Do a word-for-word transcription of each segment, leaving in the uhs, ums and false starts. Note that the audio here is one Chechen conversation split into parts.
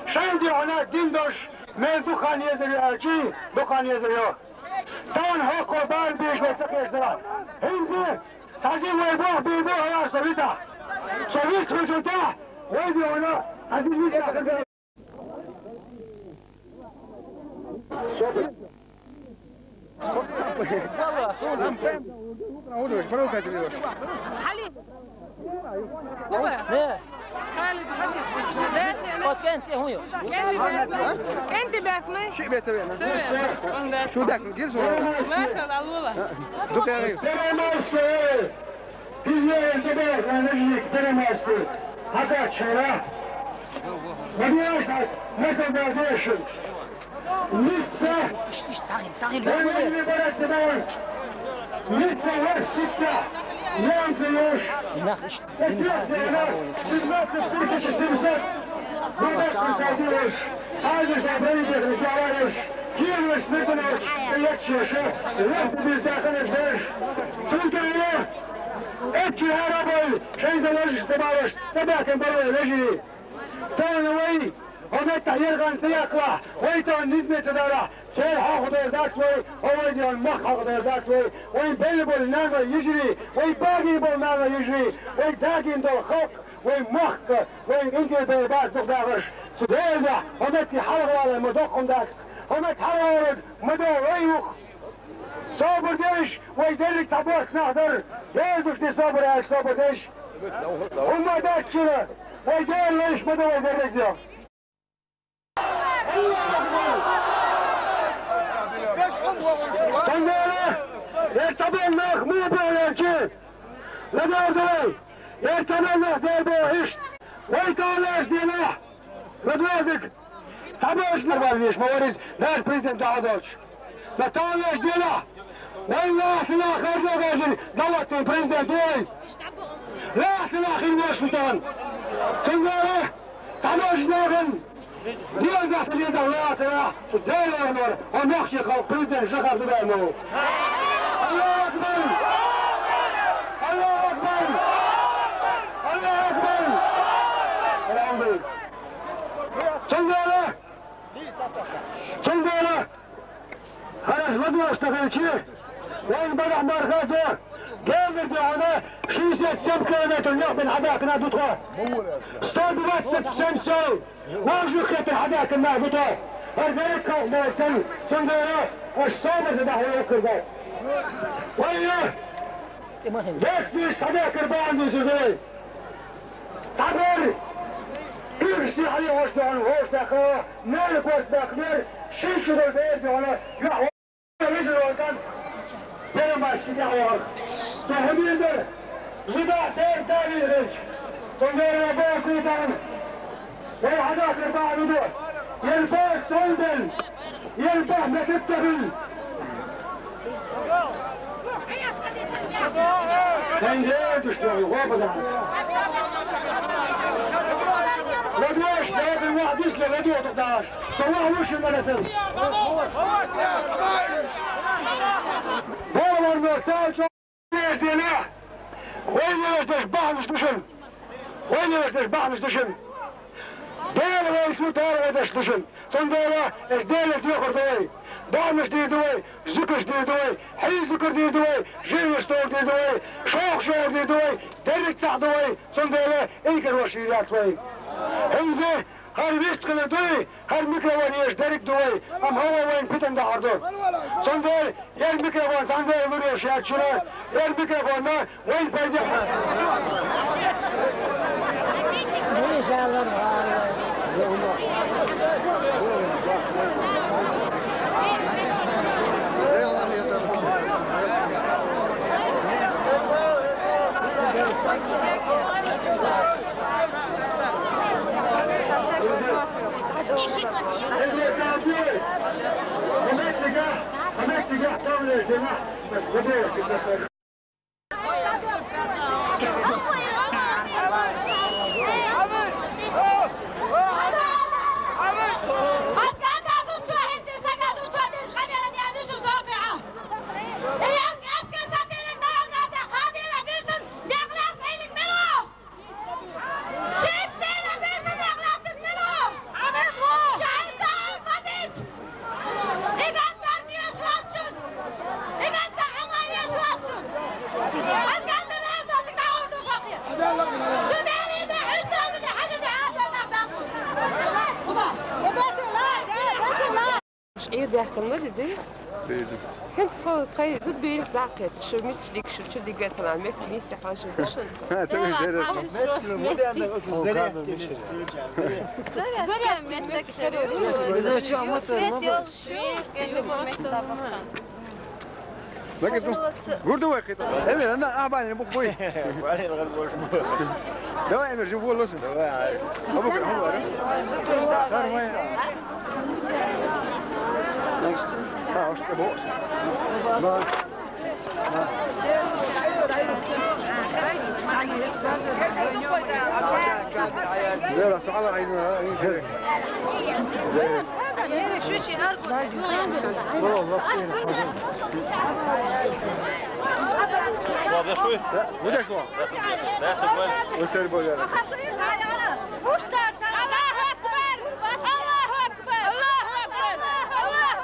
Шайн духьа дин дош, мел дукха хан езар ю аьлчи, дукха хан езар ю. Тахана хӀокхо бала беш вай ца кхеча дара. ХӀинца цхьа зи вай боху бийр бу хьалаш со вита. Со вист хилча тӀехь, вай духьа, хьан зи вист хилча. Шу даьккхина, гира суна. Машалла, лула. Дукха яхи. Первомайская! Израиль, Дебархана жик, Первомайская! Хьакхаччара! Ма дуьйш хьа, масал дар дешин! Ницца! Вай муьлхха бара ца баьлла! Ницца ваш ситта! Ямца юш! Пятьсот, семнадцать тысяч семьсот! Выборка садилаш! Хьажаш да бейбех регионаш! Киеваш, Мирданович, Пелечеша, Лехта бездаханаш беш! Цунтара! Эпчи арабай, шайн залажиш забалаш, ца баьхкина балой лежи! Тахана вай, хӀо меттахь яргӀан ца яккхалахь, вай тахана низме ца далахь, церан хьалхадер дац вай, хӀо вай ден мах хьалхадер дац вай, вайн белла болу нана йижарий, вай багийна болу нана йижарий, вай дагийна долу халкъ, вай махка, вай индийбелла бац дукха дахарш. Цу Делан дуьхьа, хӀо метте хьалхавалар ма доккхун дац, хӀо метте хьалхавалар ма до вай юха. Собар деш, вай дерриг цхьа бос нах дара, Делан дуьхьа собар аьлча собар деш. ХӀумма даьччина, вай Дела лайш ма ду вай дерриг де. Цундела, я ца болу нах муха боху аьлча, ладогӀа ду вай, я ца болу нах дер боху иштта, вай товлаш дела. ЛадогӀа дерг! Цхьаболчу нах вар веш ма вара иза, нах президент дуьхьал долчу. Но товлаш дела! Вайн лаьцна нах харжо гажина, дӀахӀоттийна президент ву вай! Лаьцна нах хир веш ву тахана! Цундела цхьаболчу нахана деза аса деза лаьцна нах, цу Делан вара, хьо нохчийн халкъ президент Жохар ду баьлла ма ву! Аллаху акбар! Аллаху акбар! Аллаху акбар! Алхьамдулиллах! Цундела, цундела, хӀара ладогӀаш дан хилча, вайн бадахь марха а до, гелдер де хьуна, шестьдесят семь километр некъ бина хьадаьккхина ду тхо. Сто двадцать семь сел, вовшах хетар хьадаьккхина нах ду тхо. ХӀара дерриг халкъ боху царна, цундела аша собар ца дахь вай хӀокхур дац. Вайна дерриг дуьйш схьадаьккхира бахьана дуьйцур ду вай. Цхьаберра, уьш сихьа лехьаш дуьхьал вовшах даьккхина, нана корта баьккхинера, шишша долу бер дуьхьал, юьхь веза ван кӀант, Первомайский тӀехь вахара. Цо хӀун дийр дара? Зуда а, дера а далийна хилча, цундела боху кху тахана. Вай хьадаьккхира бахьана ду, яра боху сон белла, яра боху метта ца хилла. Вайн дера дуьш доху, гӀо бан дахьара. ЛадогӀаш, дера ваха дисна, ладогӀа ду дахьаш. Со ваха ву шуна ма сан. Боху варнаш, тӀаьлча. Веждина! Вайн веждаш бахьанаш ду шуна! Вайн веждаш бахьанаш ду шуна! Дела вайна сутара вай даш ду шуна! Цундела аса Деле доьхур ду вай! Бахьанаш дийр ду вай! Зуькарш дийр ду вай! Хьий зуькар дийр ду вай! Жийлаш догӀу дийр ду вай! Шохаш йогӀу дийр ду вай! Дерриг цхьаъ ду вай! Цундела инкар ваш йийр яц вай! ХӀинца хӀара вист хилар дуй, хӀара микрофон езаш дерриг ду вай, амма хӀаваъ вайна питана дахьар ду. Цундела яра микрофон цхьаьнгара лур йолуш яц шуна, яра микрофонна вайн пайда. Яхтан ма диди? Бийди. Хин цхо тхай зуд бийрих дакъет. Шу мис лик шу чу дига цала мет мис хажу дашан. Ха, цо мис дерес. Заря мет. Заря мет. Заря мет. Заря мет. Заря мет. Заря мет. Лакин, ну, гурду вай хит. Эмир, ана, а, бани, бух, буй. Бани, лаган, буш, буш. Давай, Эмир, жив, вол, лосын. Давай, ай. Абу, абу, ай. Нормально. А, уж, бу. Да. Да. Зера, сала, ай, ай, ай. Будеш ва? Усер бояра. Аллаху акбар! Аллаху акбар! Аллаху акбар! Аллаху акбар! Аллаху акбар!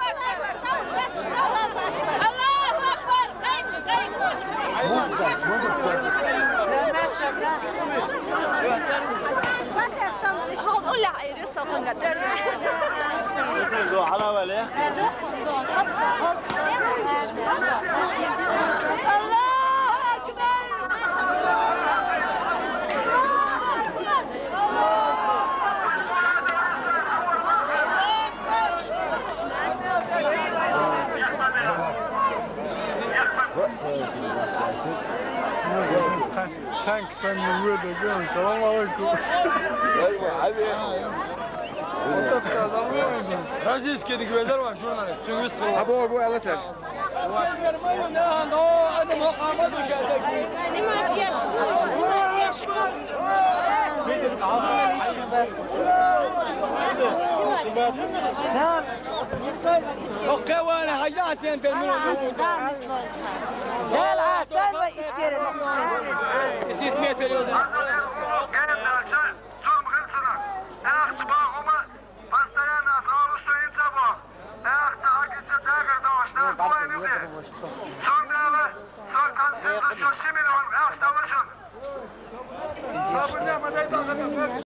الله أكبر. الله أكبر. الله أكبر. Thanks, I'm with again. Salam alaikum. Российский гвезер ва журналист. Чунгиз Тхова. Абу, абу, ала тер. Окей, вана, хажа, сен термин. Гел, а, стой, ва, ичкере, ичкере. Исит метр ёлда.